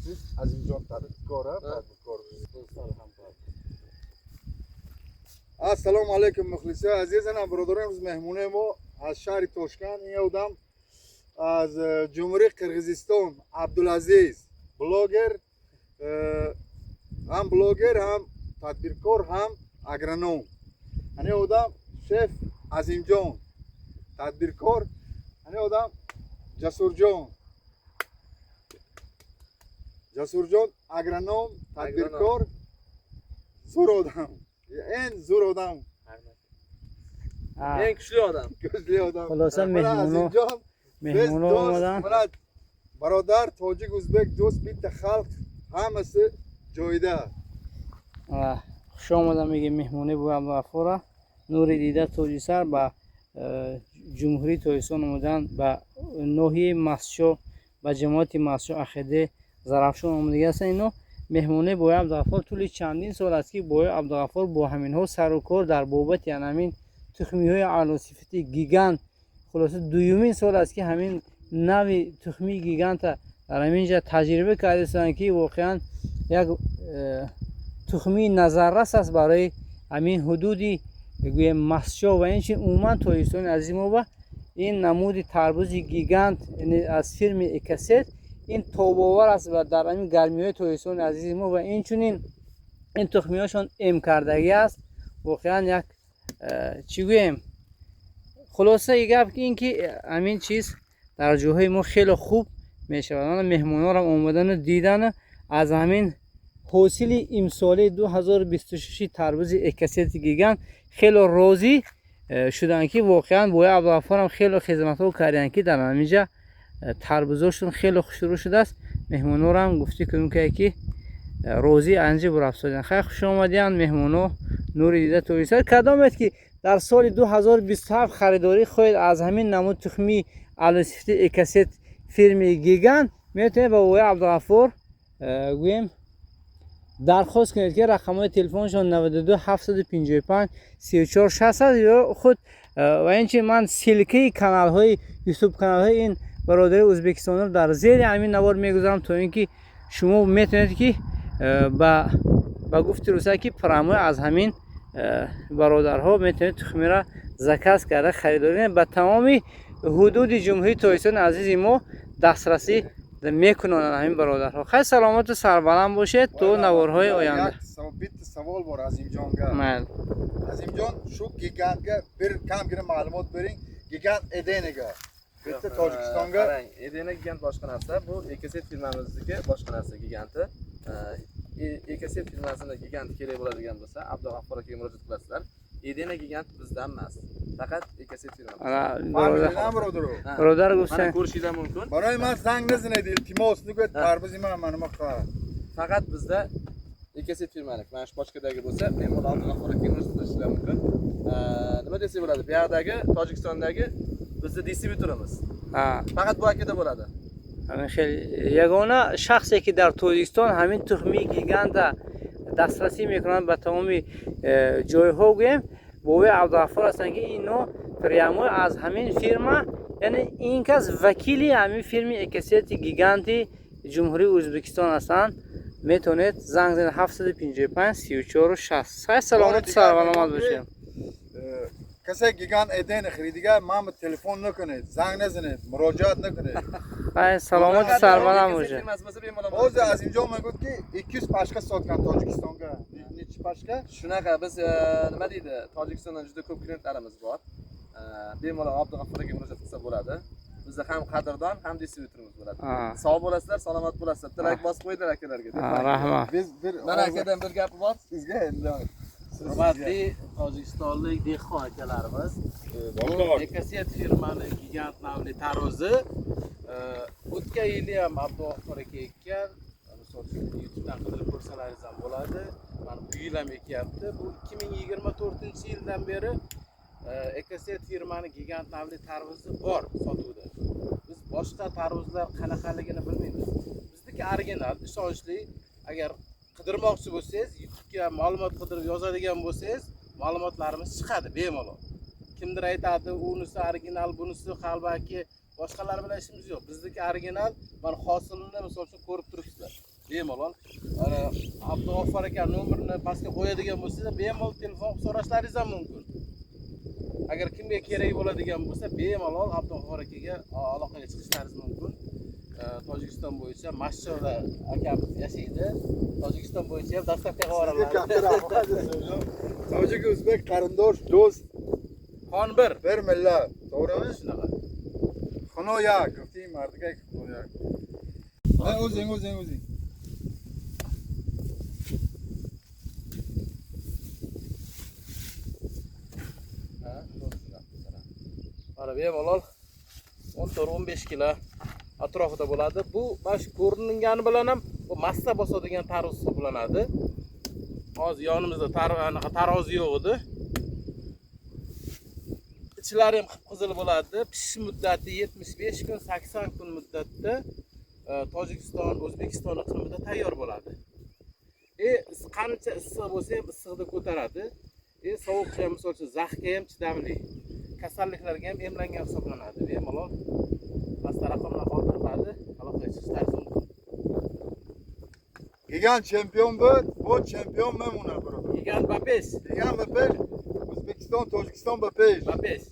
Siz Azimjon tadbirkor, ha, tadbirkor. Do'stlar, hamkor. Assalomu alaykum, мухлисои азиз, ана бародарони, меҳмонои мо аз шаҳри Тошканд, ин одам аз Ҷумҳурии Қирғизистон, Абдулазиз, блогер, ҳам блогер, ҳам тадбиркор, ҳам агроном. Ани одам шеф Азимҷон, тадбиркор, ани одам Ҷасурҷон, Ҷасурҷон агроном, тадбиркор, зур одам, эн зур одам. Eng kuchli odam. Kuchli odam. Xulosa, Mana mehmono Azimjon, biz mehmono do'st, омадан. Mana бародар, тоҷик, ӯзбек дӯст, bitta xalq, hammasi joyida. Хуш омада мегем меҳмонӣ бо Абдуғаффора, нури дида, тоҷисар, ба Ҷумҳурии Тоҷикистон омадан, ба ноҳияи Мастчо, ба ҷамоати Мастчо, Ахеде, Зарафшон омадагӣ ҳастанд. Ино меҳмонӣ бои Абдуғаффор тӯли чандин сол аст, ки бои Абдуғаффор бо ҳаминҳо сару кор дар бобати ҳамин тухмиҳои аълосифати Гигант. Хулоса, дуюмин сол аст, ки ҳамин нави тухмии Гиганта дар ҳамин ҷа таҷриба кардастанд, ки воқеан як тухмии назаррас аст барои ҳамин ҳудуди, гӯем, Мастчо ва инчунин умуман Тоҷикистони азизи мо. Ба ин намуди тарбузи Гигант аз фирми Экосет ин тобовар аст ва дар ҳамин гармиҳои Тоҷикистони азизи мо ва инчунин ин тухмиҳошон эмкардагӣ аст. Воқеан як чӣ гӯем, хулосаи гап ин ки ҳамин чиз дар ҷойҳои мо хеле хуб мешавад. Мана меҳмонорам омадану дидану аз ҳамин ҳосили имсолаи 2026 тарбузи Экосети Гигант хеле розӣ шуданд, ки воқеан бои Абдуғаффорам хеле хизматҳо карданд, ки дар ҳамин ҷа тарбузошон хеле хушрӯ шудааст. Меҳмонорам гуфтӣ кунем, ки розӣ анҷи бурафтоданд. Хайр, хуш омадиянд меҳмоно, нури дида, тоҷикистон. Кадомед, ки дар соли 2027 харидорӣ хоҳед аз ҳамин намуд тухмии аълосифати Экосет фирми Гигант, метавонед ба бобои Абдуғаффор гӯем, дархост кунед, ки рақамҳои телефоншон 92 755 34 60 ё худ ва инчунин ман ссылкаи каналҳои Ютуб, каналҳои ин бародари ӯзбекистонро дар зери ҳамин навор мегузорам, то ин ки шумо метавонед, ки ба гуфти руса, ки прямой аз ҳамин бародарҳо метавонед тухмиро заказ карда харидорӣ кунед. Ба тамоми ҳудуди Ҷумҳурии Тоҷикистони азизи мо дастрасӣ мекунонанд ҳамин бародарҳо. Хайр, саломату сарбаланд бошед то наворҳои оянда. Як bitta savol bor Azimjonga. Mayli. Azimjon, shu Gigantga bir kamgina ma'lumot bering, Gigant Edeniga, bitta Tojikistonga. Qarang, Edena Gigant boshqa narsa, bu Ekoset firmamizniki boshqa narsa Giganti. Ekoset firmasini Gigant kerak bo'ladigan bo'lsa, Abdug'affor akaga murojaat qilasizlar. Edena Gigant bizdan emas, faqat Ekoset firmamiz. Ana birodar. Фамилия birodar. Ha, Birodar mana gufsan. Ko'rishingiz ham mumkin. Барои ман занг назанед, илтимос, нигӯед тарбузи ман mana bunaqa. Faqat bizda Ekoset firmaniki. Mana shu pochkadagi bo'lsa, bemalol Abdug'affor akaga murojaat qilishingiz mumkin. Nima desak bo'ladi? Bu yoqdagi, Tojikistondagi bizni distribyutorimiz. Faqat bu akada bo'ladi. Ҳамин хел ягона шахсе, ки дар Тоҷикистон ҳамин тухмии Гиганта дастрасӣ мекунанд ба тамоми ҷойҳо, гӯем, бобои Абдуғаффор ҳастанд, ки ино прямой аз ҳамин фирма, яъне ин кас вакили ҳамин фирми Экосети Гиганти Ҷумҳурии Ӯзбекистон ҳастанд. Метавонед занг занед 755 34 60. Хайр, саломату сарбаломат бошед. Касе Гигант Эден харидига, ман телефон накунед, занг назанед, муроҷиат накунед. Хайр, саломату сарбаланд Ekoset бошед. Firmasi bo'lsa, bemalol Hozir Azimjon мегӯяд, ки 200 пачка sotgan Tojikistonga. Nechi pachka? Shunaqa biz nima deydi, Tojikistondan juda ko'p klientlarimiz bor. Bemalol Abdug'affor akaga murojaat qilsa bo'ladi. Bizda ham qadrdon, ham distribyutorimiz bo'ladi. Sog' bo'lasizlar, salomat bo'lasizlar. Bitta layk bosib qo'yinglar akalarga. Rahmat. Biz bir Mana akadan bir gapi bor. Sizga endi. Hurmatli tojikistonlik dehqon akalarimiz, bu Ekoset firmani Gigant navli tarvuzi o'tgan yili ham Abdug'affor aka ekkan. Misol uchun, YouTubedan qidirib ko'rsalaringiz ham bo'ladi. Mana bu yil ham ekyapti. Bu 2024-yildan beri Ekoset firmani Gigant navli tarvuzi bor sotuvda. Biz boshqa tarvuzlar qanaqaligini bilmaymiz. Bizniki original, ishonchli. Agar qidirmoqchi bo'lsangiz, YouTubega ma'lumot qidirib yozadigan bo'lsangiz, ma'lumotlarimiz chiqadi bemalol. Kimdir aytadi, unisi original, bunisi qalbaki, boshqalar bilan ishimiz yo'q. Bizniki original. Mana hosilini, misol uchun, ko'rib turibsizlar. Bemalol ana Abdug'affor aka nomerini pastga qo'yadigan bo'lsangiz, bemalol telefon qilib so'rashlaringiz ham mumkin. Agar kimga kerak bo'ladigan bo'lsa, bemalol Abdug'affor akaga aloqaga chiqishlaringiz mumkin. Tojikiston bo'yicha Mashshoda akamiz yashaydi. Tojikiston bo'yicha ham доставка qilib Sizga katta yuboraman. Rahmat. Tojik, o'zbek qarindosh, do'st, Qon bir. Bir millat. To'g'rimi? Shunaqa. Xuno як, гуфтем мардика, xuno як. Ha, o'zing, o'zing, o'zing. Ha, shunaqa. Mana bemalol 14-15 kilo atrofida bo'ladi. Bu mana shu ko'ringani bilan ham bu massa bosadigan tarvuz hisoblanadi. Hozir yonimizda anaqa tarozi yo'q edi. Ichlari ham qip-qizil bo'ladi. Pishish muddati 75 kun, 80 kun muddatda Tojikiston, O'zbekiston iqlimida tayyor bo'ladi. Qancha issiq bo'lsa ham issiqda ko'taradi. Sovuqqa ham, misol uchun, zaxga ham chidamli. Kasalliklarga ham emlangan hisoblanadi. Bemalol pastda raqamlar qoldiriladi. Aloqaga chiqishlaringiz mumkin. Gigant chempion bu, bu chempion memuna, birodar. Gigant ba pesh. Gigant ba pesh. O'zbekiston, Tojikiston ba pesh. Ba pesh.